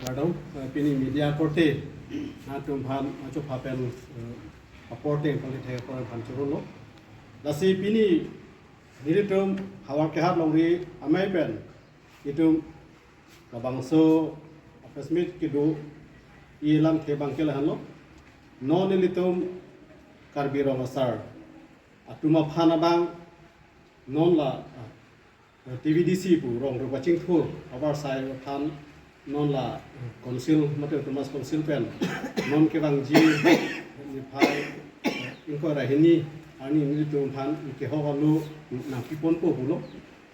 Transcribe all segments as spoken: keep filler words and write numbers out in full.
Kardom, eh, pini media korte, nangtum aphan, acho phapen, eh, aporte pali thek apor aphan chorolo. Lasi pini nelitum Howraghat Longri amei pen, itum labangso press meet kedo-i alamthe abangke lahenlo. Non nelitum Karbi Rong Asar atum aphan abang non la, ah, T V D C pu rong rup kachingthur avarsai aphan non la council mate autonomous council pen non kevangji niphai ingkoi ra hini arni nelitum aphan kehok alu nangpiponpo pulo.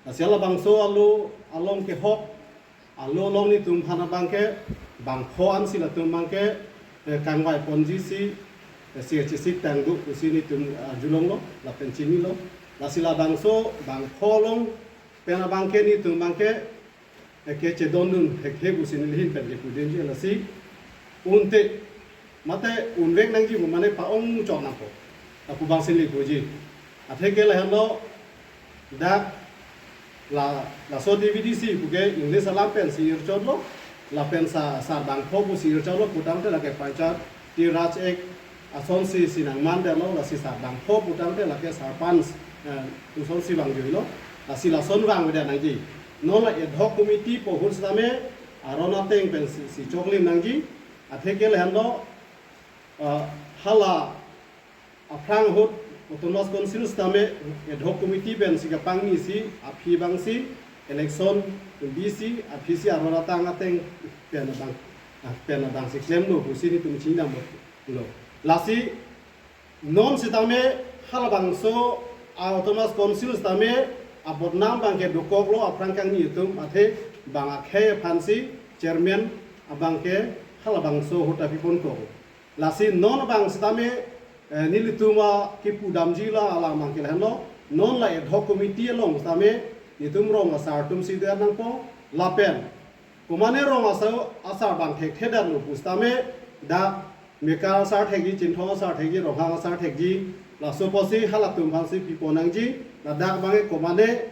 Lasi labangso alu along kehok alu along nelitum aphan abangke bangpho ansi latum abangke, eh, kangvai ponji si, eh, si chesik tangdu pusi nelitum, ah, arjulonglo, lapen chinilo. Lasi labangso bangpho along pen abangke nelitum abangke, eh, kechedondun thekthe pusi nelihin pen kepudunji. Lasi unte mate unvek nangji pu mane pa-ong chok nangpo, lapu abangsi neli puji. Atheke lahenlo, dak la, laso T V D C puke English alam pensi irchotlo, lapen sa, sarbangpho pusi irchotlo putangte lake Panchayati Raj Act asonsi si nangmandetlo. Lasi sarbangpho putangte lake sarpanch, eh, pusonsi vangjuilo. Lasi lason vangvedet nangji. Non la ad hoc committee pu ahut sitame aron ateng pensi, si choklim nangji. Atheke lahenlo, ah, hala aphrang ahut autonomous council sitame ad hoc committee pensi kapangni si aphi abangsi election bisi aphisi aron atang ateng pen abang, ah, pen abangsi klemlo pusi nelitum chinidamlo. Lasi non sitame halabangso autonomous council sitame abodnam abangke dokoklo aphrang kangni atum, athe bang akhei aphansi chairman abangke halabangso ahut ta piponkok. Lasi non abang sitame, eh, nelitum akepudamji la alam abangke lahenlo, non la ad hoc committee along sitame nelitum rong asar atumsi det nangpo, lapen komane rong asar, asar abang thekthedetlo pu sitame, dak Mekar asar thekji, Chinthong asar thekji, Ronghang asar thekji, laso apotsi halatum aphansi pipon nangji. Ladak abangke komane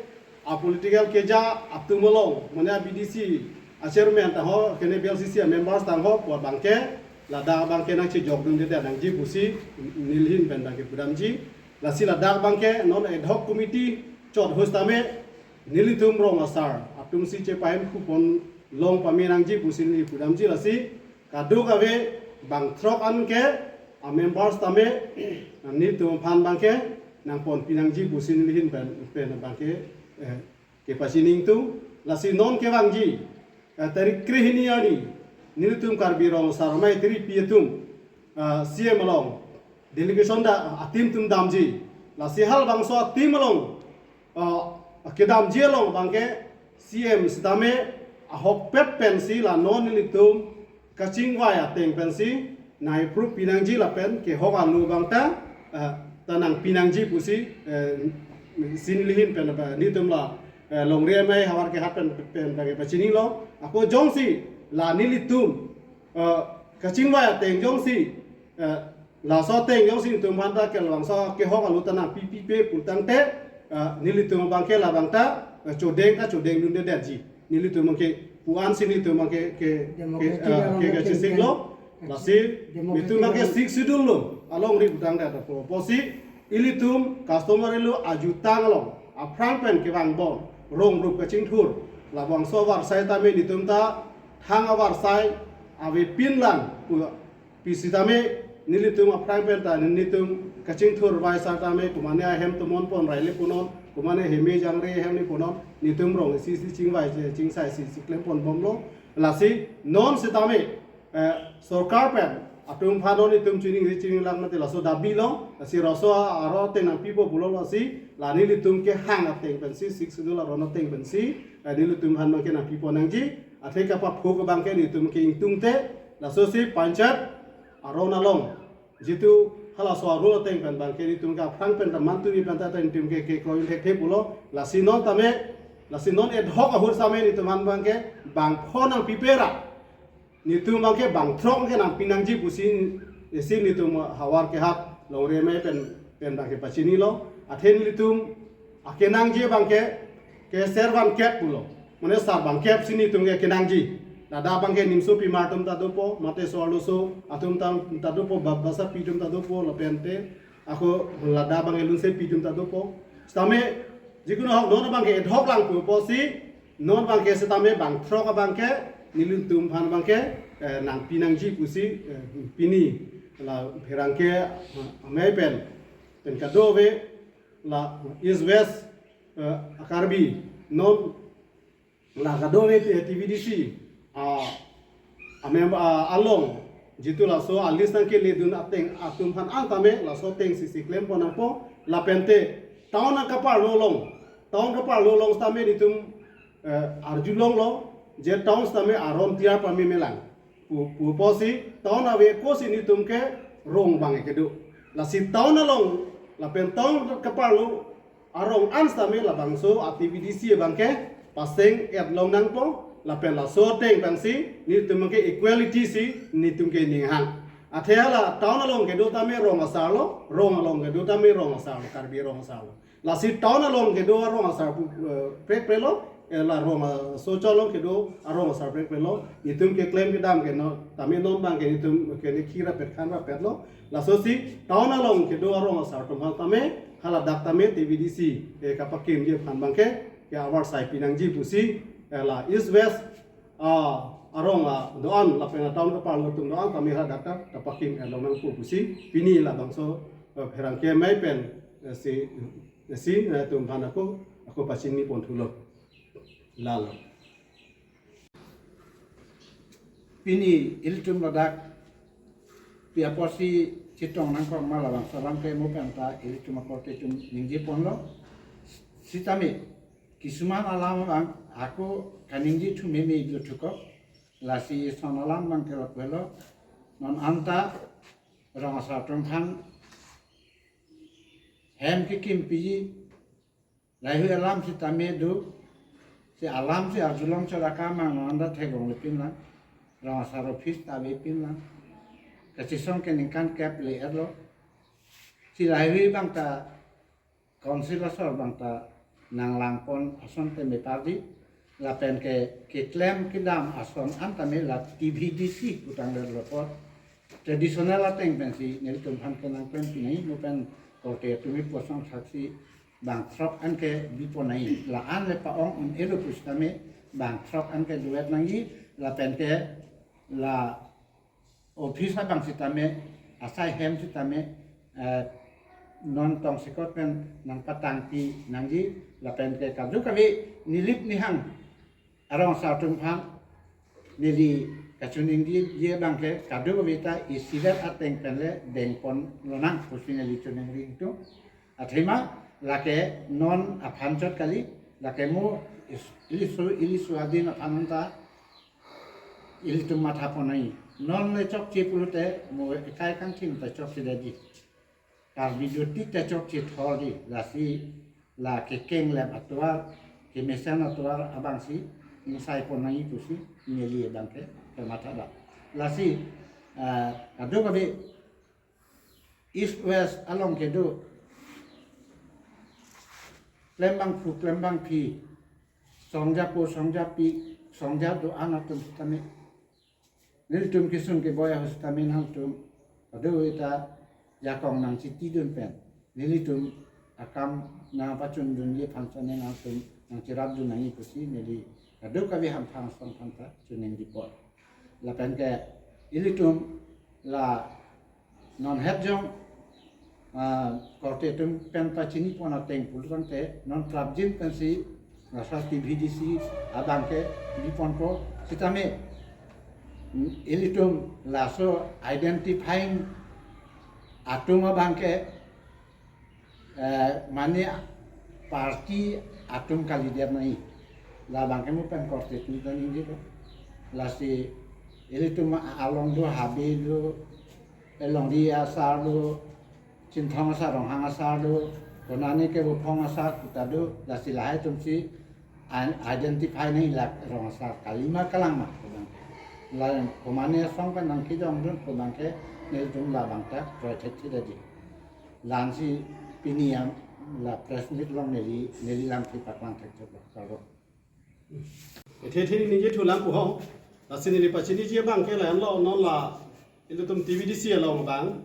a political keja atum along, mane a B D C a chairman ta ho, kene B L C C a members ta ho pu abangke, ladak abangke nangchejokdundedet nangji pusi nelihin pen abangke pudamji. Lasi ladak abangke non ad hoc committee chot ahut sitame nelitum rong asar atumsi chepahemkhu ponlong pame nangji pusi neli pudamji. Lasi kadokave bang throk anke a members tame nelitum aphan abangke nangponpi nangji pusi nelihin pen, pen abangke, eh, kepachiningtung. Lasi non kevangji, eh, tarik krehini arni nelitum Karbi Rong Asar Amei Tiripi atum, ah, C M along delegation da, a team atum damji. Lasi halabangso a team along, ah, kedamji along abangke C M sitame ahokpet pensi la non nelitum kachingvai ateng pensi nang-approve pinangji lapen kehok alu abang ta, eh, ta nangpinangji pusi, eh, si nelihin pen, eh, nelitum la, eh, Longri Amei Howraghat pen, pen, pen, pachinilo. Ako jongsi la nelitum, eh, kachingvai ateng jongsi, eh, laso ateng jongsi nelitum aphan ta ke labangso kehok alu ta nangpipipe putangte, eh, nelitum abangke labang ta, eh, chodeng ta chodengdundedetji. Nelitum abangke pu-ansi nelitum abangke ke, ke, Democratic eh, along ke, ke kechesiklo. Lasi democratic nelitum abangke along. Sixth Schedule lo alongri putangte ta pu apotsi ilitum customary law ajutang along aphrang pen kevangbom rong rup kachingthur labangso avarsai tame nelitum ta thang avarsai avepinlang pu, pi sitame nelitum aphrang pen ta nelitum kachingthur vai sar tame komane ahem tomon pon raile punon, komane heme jangre ahem le punon, nelitum rong isi isi chingvai, chingsai isi isi klemponbomlo. Lasi non sitame, eh, sorkar pen atum aphan non nelitum chiningri chininglang mate laso dabi lo. Lasi laso aron ateng nangpipo pulo. Lasi la nelitum kehang ateng pensi, Sixth Schedule aron ateng pensi, eh, nelitum aphan abangke nangpipo nangji. Athe kapaphuk abangke nelitum ke ingtungte, lasosi Panchayat aron along, jitu halaso aron ateng pen abangke nelitum ke aphrang pen ta manturi pen ta nelitum ke, ke kroin thekthe pulo. Lasi non tame, lasi non ad hoc ahut sitame nelitum aphan abangke bangpho nangpipe ra nelitum abangke bang throk ke nangpinangji pusi isi nelitum Howraghat Longri Amei pen, pen abangke pachinilo. Athe nelitum akenangji abangke ke servan kep pulo. Mane sarbangkep si nelitum ke kenangji. Ladak abangke nimsopi mar atum ta dopo, mate so-arloso atum ta, ta dopo, ba-, basapi atum ta dopo, lapente ako ladak abangke lunsepi atum ta dopo. Sitame jikunu ahok non abangke ad hoc lang pu apotsi, non abangke sitame bangthrok abangke nelitum aphan abangke, eh, nangpi nangji pusi, eh, pini la pherangke, eh, amei pen, pen kadokave la East West, eh, Karbi non la kadokave, eh, T V D C, ah, amem-, ah, along jitu laso a-list nangkeledun ateng atum aphan an tame laso atengsi si klempon nangpo, lapente town kaparlo along, town kaparlo along sitame nelitum, eh, arjulonglo, je town sitame aron tiar pame melang pu, pu apotsi town ave kosi nelitum ke rong abangke kedo. Lasi town along lapen town kaparlo arong an sitame labangso a-T V D C abangke paseng-et long nangpo, lapen laso ateng abangsi nelitum abangke equality si nelitum ke ninghang. Athe hala town along kedo tame rong asarlo, rong along kedo tame rong asarlo, Karbi rong asarlo. Lasi town along kedo arong asar pu, eh, prekprelo, eh, la rong aso chot along kedo arong asar prekprelo, nelitum keklem kedam ke no, tame non abangke nelitum ke ne khira pet khan ra petlo. Lasosi town along kedo arong asar atum aphan tame, haladak tame T V D C, eh, kapakimji aphan abangke, ke avarsai pi nangji pusi, eh, la East West, ah, arong, ah, do-an, lapen a-town kaparlo atum do-an tame haladak ta kapakim-et long nangpo pusi, pini labangso, eh, pherangke amei pen, eh, si, eh, si, eh, atum aphan ako, ako pachini ponthulo. Lalo. Pini ilitum ladak pi apotsi chetong nangkok ma labangso alam ke mo pen ta ilitum akorte atum ningje ponlo. Sitame kisuman alam abang ako kaningje thu meme dothukkok. Lasi son alam abangke lapu helo. Non anta rong asar atum aphan hem kekim piji, laheihui alam sitame do, si alam si arjulong chot akam abang non anta theklongle pinlang, rong asar office ta avepinlang, kachesong ke ningkan kep le-etlo, si laheihui abang ta council asor abang ta nanglangpon ason tame pardi, lapen ke keklem kedam ason an tame la T V D C putangdet lo apot traditional ateng pensi nelitum aphan ke nangklem pinai, mo pen korte atum ipo asong thaksi bangthrok an ke bipo nai, la-an le pa-ong un-elo pusitame bangthrok an ke duet nangji, lapen ke la office abang sitame, asai hem sitame, eh, non tongsekot pen nangpatangpi nangji, lapen ke kadokave nilip nihang arong asar atum aphan neli kachiningri abangke kadokave ta isivet ateng pen le dengpon lonang pusi neli chiningri ingtung. Athema lake non aphan chot kali, lake mo is-, iliso, iliso adin aphan ta ilitum matha pon nai. Non le chokche pulote mo ekai kangthim ta chokche dadi. Karbi dotik ta chokche thor di, lasi la kekenglem atovar, kemesen atovar abangsi ingsai pon nai pusi neli abangke kematha dak. Lasi, ah, kadokave East West along kedo klembangphu klembangpi, songjapo songjapi, songja do-an atum sitame, nelitum kesung keboi ahut sitame nangtum ado eta jakong nangchitidun pen nelitum akam nangpachundunji aphan sane nangtum nangcherapdun nangji pusi neli kadokave hamphang asong aphan ta chiningri apot. Lapen ke ilitum la non het jong, ah, korte atum pen pachini pon ateng pulotangte non prapjin pensi laso T V D C abangke biponpo sitame, mm, ilitum laso identifying atum abangke, eh, mane party atum kalidet nai. Labangke mo pen korte atum ta ningjelo. Lasi ilitum along do, Habe do, Elongri asar do, Chinthong asar, Ronghang asar do, konane ke Buphong asar kuta do, lasi lahai atumsi an-, identify nai, la rong asar kalima kalangma. La komane asong pen nangkejongdun abangke nelitum labang ta kroi thekthedetji. Lasi pini an la press meet along neli, neli lamthe paklang thekthedetlo. Kardom. Ethe ethe ningje thulang pu ho. Lasi neli pachiniji abang ke lahenlo, non la ilitum T V D C along abang,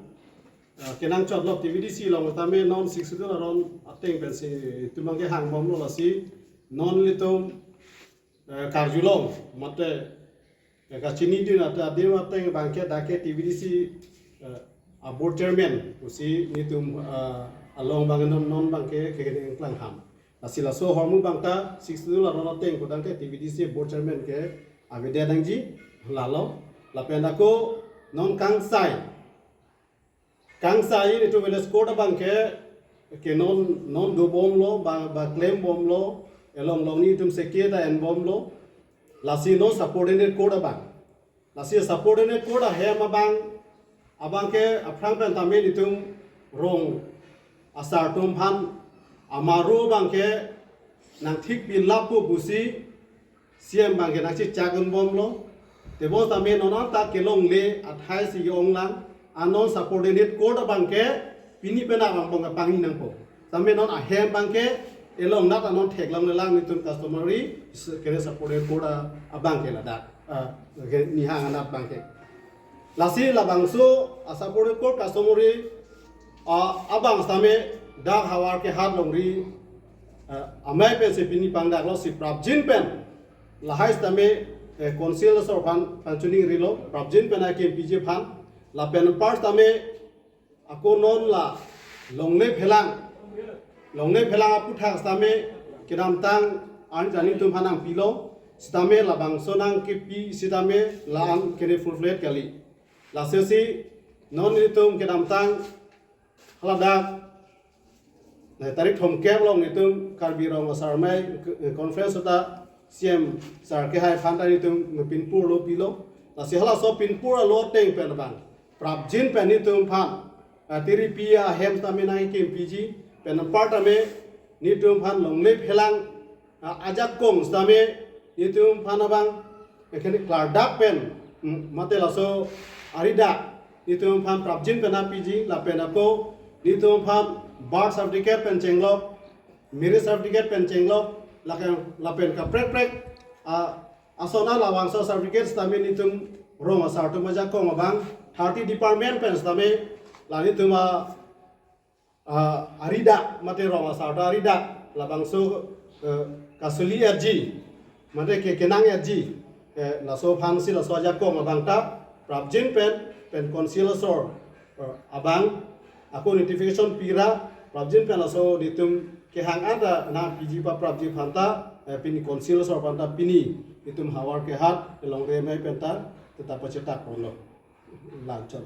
eh, kenangchotlo. T V D C along tame non Sixth Schedule aron ateng pensi itum abang ke hangbomlo, lasi non ilitum, eh, karjulong mate, eh, kachinidun at-, adim ateng abang ke dak ke T V D C, eh, a board chairman pusi nelitum, eh, along abang non, non abang ke, ke, ke klangham. Lasi laso ahormu abang ta Sixth Schedule aron ateng kodang ke T V D C board chairman ke avedet nangji, lalo. Lapen ako non kangsai, kangsai nelitum village court abang ke, ke non, non dobomlo, ba, ba klembomlo, elong long nelitum seke ta enbomlo. Lasi non subordinate court abang. Lasi subordinate court ahem abang, abang ke aphrang pen tame nelitum rong asar atum aphan amaro abang ke nangthik pilap po pusi C M abang ke nangchechak unbomlo. Tebon tame non anta kelongle athai si onglang, anon subordinate court abang ke pini penap angbong kapangni nangpo. Tame non ahem abang ke elong nat anon theklonglelang nelitum customary, se-, kere subordinate court a-, abang ke ladak. Ah, ke nihang anat abang ke. Lasi labangso a subordinate court customary, ah, abang tame dak Howraghat longri, ah, amei pensi pini pangdaklo, si prapjin pen lahai tame, eh, council asor aphan pangchiningrilo, prapjin pen akempiji aphan. Lapen apar tame ako non la longle phelang, longle phelang aphuthak sitame kedamtang an jani atum aphan nangpilo, sitame labangso nangkepi sitame la-an kene full fledged kali. Lasi si non nelitum kedamtang haladak, eh, tarik thomkep along nelitum Karbi Rong Asar Amei, eh, conference ta C M sir kehai aphan ta nelitum pinpur lo pilo. Lasi halaso pinpur alo ateng pen abang prapjin pen nelitum aphan, eh, tiripi ahem tame nangkempiji, pen apar tame nelitum aphan longle phelang, ah, ajakong sitame nelitum aphan abang, eh, kene klardak pen, mm, mate laso aridak nelitum aphan prapjin pen nangpiji, lapen ako nelitum aphan birth certificate pen chenglok, marriage certificate pen chenglok, lapen, lapen kaprek prek, ah, asona labangso certificate sitame nelitum rong asar atum ajakong abang thirty department pen sitame la nelitum a, ah, aridak mate rong asar atum aridak labangso, eh, kasuli etji mate ke kenang etji, eh, laso aphansi laso ajakong abang ta prapjin pen, pen council asor, eh, abang ako notification pira prapjin pen laso nelitum kehang anta nangpiji paprapji aphan ta, eh, pini council asor aphan ta pini nelitum Howraghat longri amei pen ta, ta pachetak ponlo. Lanchon.